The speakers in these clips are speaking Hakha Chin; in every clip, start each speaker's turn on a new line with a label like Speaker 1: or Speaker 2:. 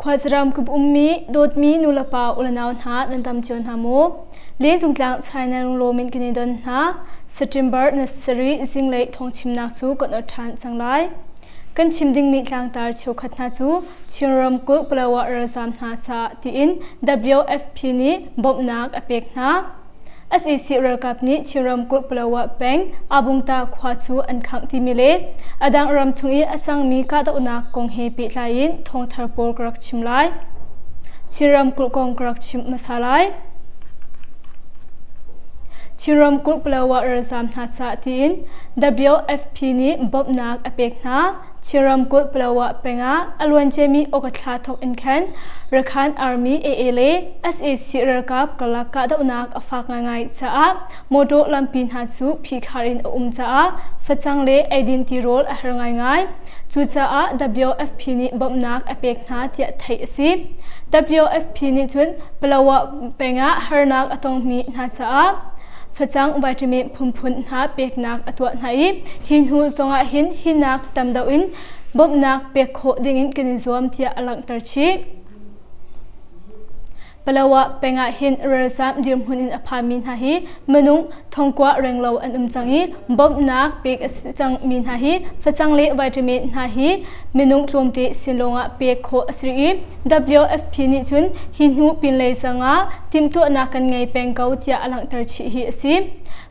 Speaker 1: Khuazaram kip ummi dawtmi nulepa ulenau hna nan tam cio hna maw? Lengcungtlang China lunglawm in kan i don hna. September na sarih zinglei thawngchimnak cu kan ot ṭhan cang lai. Kan chim dingmi tlangtar cheukhat hna cu Chin ramkulh Palawa ralzaam hna caah tiin WFP nih bawmhnak a pek hna. SAC ralkap nih Chin ramkulh Palawa peng Abungta khua cu an khangh timi le a dang ram chung i a cangmi kahdohnak kong he pehtlai in thawngthar pawl ka rak chim lai. Chin ramkulh kong ka rak chim hmasa lai. Chin ramkulh Palawa ralzaam hna caah tiin WFP nih bawmhnak a pek hna. Chin ramkulh Palawa peng ah a luanciami August thla thawk in khan Rakhine Army AA le sac ralkap karlak kahdohnak a fak ngaingai caah motor lampi hna cu phihkhar in a um caah facang le eidin tirawl a har ngaingai. Cucaah WFP nih bawmhnak a pek hna tiah theih a si. WFP nih cun Palawa peng ah harnak a tongmi hna caah facang vitamin phunphun hna peknak a tuah hna i hi hnu zongah hin hinak tam deuh in bawmhnak pek khawh dingin kan i zuam tiah a langhter chih. Palawa peng ah hin ralzaam dirhmun in a phanmi hna hi minung thongkua renglo an um cang i bawmhnak pek a si cangmi hna hi facang le vitamin hna hi minung tlawmte sin lawngah pek khawh a si i WFP nih cun hi hnu pinlei zangah timhtuahnak kan ngei peng ko tiah a langhter chih hi a si.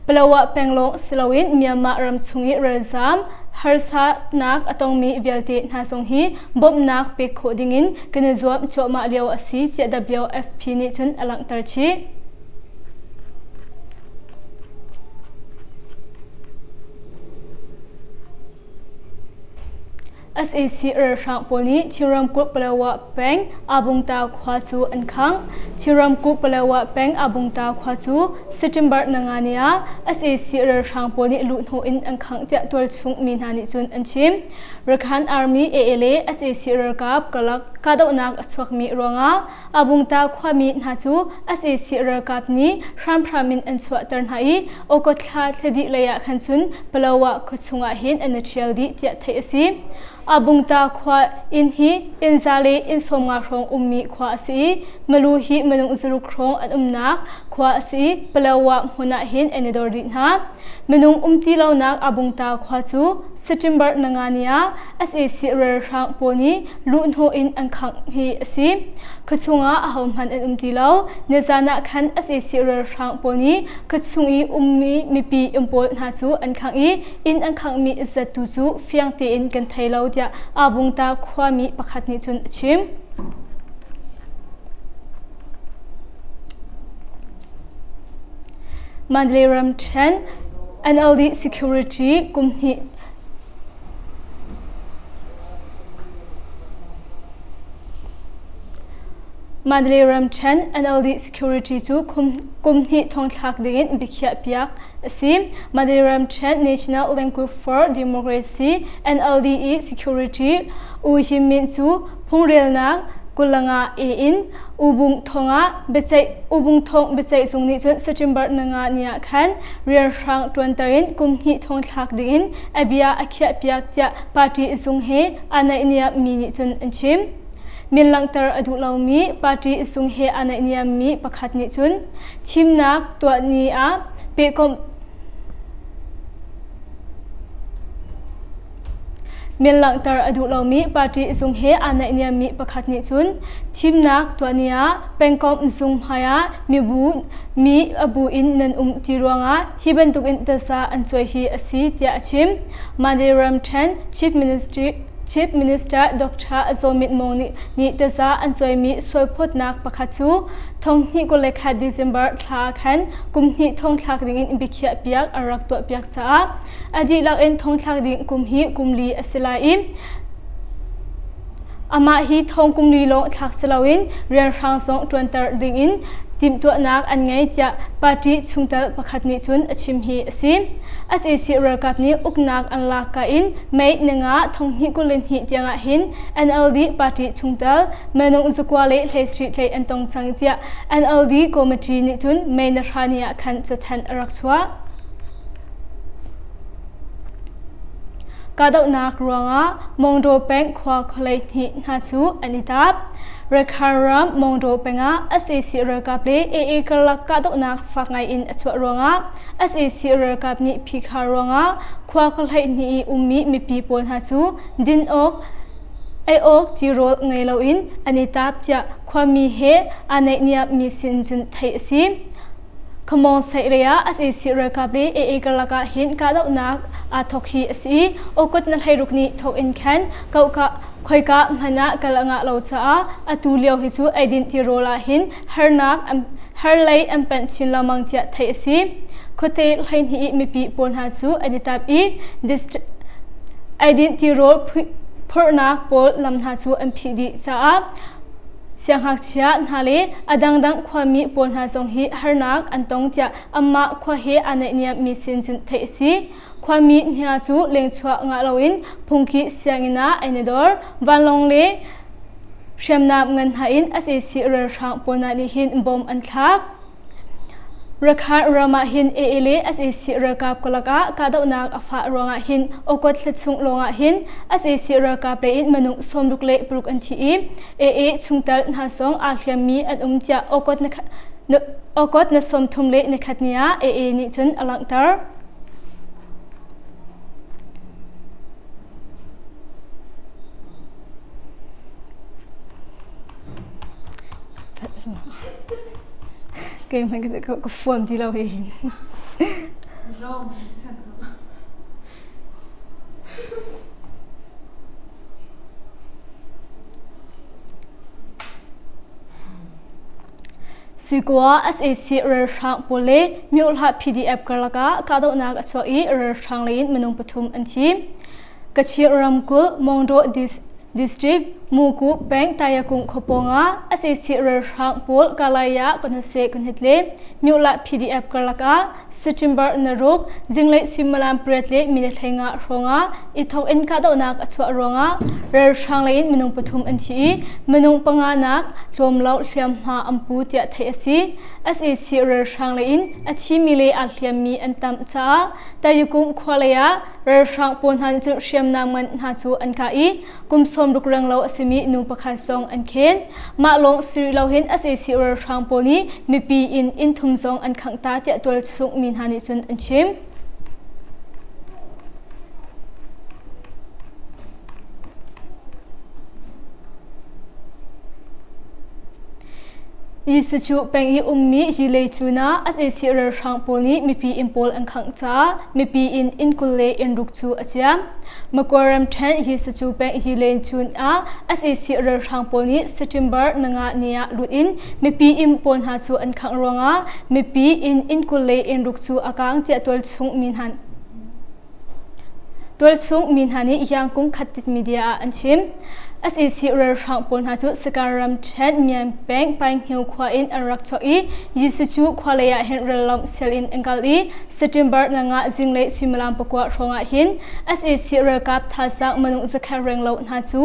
Speaker 1: Palawa peng lawng si loin Myanmar ram chung i ralzaam harsatnak a tongmi vialte hna zong hi bawmhnak pek khawh dingin kan i zuam cuahmah lio a si tiah WFP nih cun a langhter chih. Sac ralhrang pawl nih Chin ramkulh Palawa peng Abungta khua cu an khangh. Chin ramkulh Palawa peng Abungta khua cu September nanga ni ah sac ralhrang pawl nih luhhnawh in an khangh tiah tualchung mi hna nih cun an chim. Rakhine Army AA le sac ralkap karlak kahdohnak a chuakmi ruangah Abungta khuami hna cu sac ralkap nih hramhram in an chuahter hna i August thla thladih lei ah khan cun Palawa khua chungah hin an i ṭhial dih tiah theih a si. Abungta khua inn hi inn za le inn 50 hrawng ummi khua a si i Malu hi minung zaruk hrawng an umnak khua a si i Palawa hmun ah hin an i dor dih hna. Minung um ti lonak Abungta khua cu September nanga ni ah sac ralhrang pawl nih luhhnawh in an khangh hi a si. Khuachung ah ahohmanh an um ti lo. Nizan ah khan sac ralhrang pawl nih khuachung i ummi mipi inn pawl hna cu an khangh i inn an khanghmi zat tu cu fiang tein kan thei lo tiah Abungta khuami pakhat nih cun a chim. Mandalay ramṭhen NLD Security kum hnih Mandalay ramṭhen NLD Security cu kum hnih thongthlak dingin biakhiah piak a si. Mandalay ramṭhen National Language for Democracy NLD i Security U Him Min cu phungrelnak kulanga e in Ubung thong ah biaceih Ubung thong biaceih zung nih cun September nanga ni ah khan rianhrang ṭuanter in kum hnih thong thlak dingin a bia a khiahpiak tiah party zung he aa naihniam mi nih cun an chim. Min langhter a duh lomi party zung he aa naihniam mi pakhat nih cun thimnak tuah ni ah pehkomh Min langhter a duh lomi party zung he aa naihniammi pakhat nih cun thimnak tuah ni ah pengkomh zung hmai ah mibu mi a bu in nan um ti ruangah hi bantukin taza an cuai hi a si tiah a chim. Mandalay ramṭhen Chief Minister Chief Minister Dr. Zaw Myint Maung nih nih taza an cuaimi sualphawtnak pakhat cu thonghnih 21 December thla khan kum hnih thong thlak dingin biakhiah piak an rak tuahpiak caah A dihlak in thongthlak ding kum hi kum li a si lai i amah hi thong kum li lawng thlak si loin rianhrang zong ṭuanter dingin timhtuahnak an ngei tiah party chungtel pakhat nih cun a chim hi a si. SAC ralkap nih uknak an lak ka in May ninga thonghnih 22 tiangah hin NLD party chungtel minung zakua le hleisarih tlaih an tong cang tiah NLD committee nih cun May na hra ni ah khan cathanh a rak chuah. Kahdohnak ruangah Mongdaw peng khua khualei hnih hna cu an i tap. Rakhine ram Mongdaw peng ah sac ralkap le AA karlak kahdohnak fak ngai in a chuah ruangah sac ralkap nih phikha ruangah khua khuahlei hnih i ummi mipi pawl hna cu din awk ei awk tirawl ngei loin an i tap tiah khuami he aa naihniam mi sin cun theih a si. Khamawng saih lei ah sac ralkap le AA karlak ah hin kahdohnak aa thawk hi a si i August na 16 ni thawk in khan kohka khoika hmanh ah kal a ngah lo caah atu lio hi cu eidin tirawl ah hin harnak har lei an panh chin lengmang tiah theih a si. Khuate 12 i mipi pawl hna cu an i tap i eidin tirawl phurhnak pawl lam hna cu an phih dih caah Siangngakchia hna le a dangdang khuami pawl hna zong hi harnak an tong tiah anmah khua he aa naihniammi sin cun theih a si. Khuami hna cu lengchuah ngah loin phungki sianginn ah an i dor. Vanlawng le hriamnam ngan hna in sac ralhrang pawl hna nih hin bom an thlak. Rakhine ram ah hin AA le sac ralkap karlak ah kahdohnak a fah ruangah hin August thla chung lawngah hin sac ralkap lei in minung 66 an thi i AA chungtel hna zong aa hliammi an um tiah August na 31 ni ah AA nih cun a langhter. Keimah ka fuam ti lo hi hin. Suikua sac ralhrang pawl le Myohla PDF karlak ah kahdohnak a chuak i ralhrang lei in minung pathum an thi. Kachin ramkulh Mongdaw District Muku peng Tayakung khuapawng ah sac ralhrang pawl Kalaya Konhase Konhitle Myuhlah PDF karlak ah September naruk zinglei suimilam pariat le minute 15 hrawng ah i thawk in kahdohnak a chuah ruangah ralhrang lei in minung pathum an thi i minung panga nak tlawm lo hliamhma an pu tiah theih a si. Sac ralhrang lei in a thimi le aa hliammi an tam caah Tayakung khua lei ah Ralhrang pawl hna nih cun hriamnam ngan hna cu an kah i kum 60 renglo a simi nu pakhat zong an khen. Mah lawng si rih lo hin sac ralhrang pawl nih mipi inn inn thum zong an khangh ta tiah tualchung mi hna nih cun an chim. Jesuh cu peng i ummi Yilei cun ah sac ralhrang pawl nih mipi inn pawl an khangh caah mipi inn inn 20 le inn ruk cu a ciam. Makua ramṭhen Jesuh cu peng Yilei cun ah sac ralhrang pawl nih September nanga ni ah lut in mipi inn pawl hna cu an khangh ruangah mipi inn inn 20 le inn ruk cu a kaang tiah tualchung mi hna Tualchung mi hna nih Yangkung Khattit media ah an chim. Sac ralhrang pawl hna cu Sagaing ramṭhen Myan peng Painghio khua in an rak chuak i Yisucu khua lei ah hin rallamh sial in an kal i September nanga zinglei suimilam pakua hrawng ah hin sac ralkap thazaang minung zakhat renglo hna cu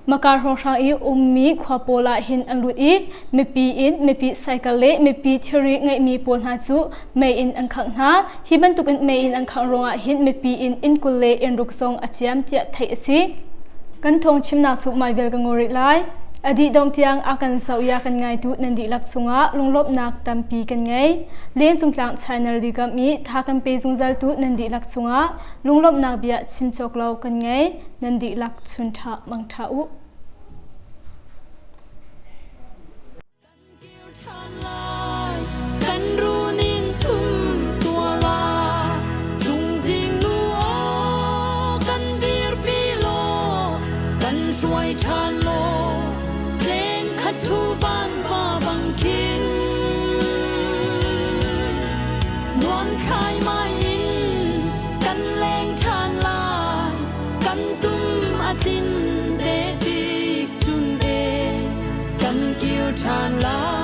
Speaker 1: Maka hrawnghrang i ummi khua pawl ah hin an lut i mipi in mipi cycle le mipi thilri ngeihmi pawl hna cu mei in an khangh hna. Hi bantukin mei in an khangh ruangah hin mipi in inn 20 le inn ruk zong a ciam tiah theih a si. Kan thawng chimnak cu mai vial ka ngol rih lai. A dih dongh tiang a kan zoh i a kan ngaitu nan dihlak cungah lunglawmhnak tampi kan ngei. Lengcungtlang channel dirkamh i tha kan pe zungzaltu nan dihlak cungah lunglawmhnak bia chim cawk lo kan ngei. Nan dihlak chun ṭha mang ṭha u.
Speaker 2: Kan runin chum tua la chungzing nu aw kan dirpi law kan hruai ṭhan law leng khat thu van va bang khin nuam khai mai in kan leng ṭhan lai kan tum a tin te tik chun e kan kir ṭhan lai.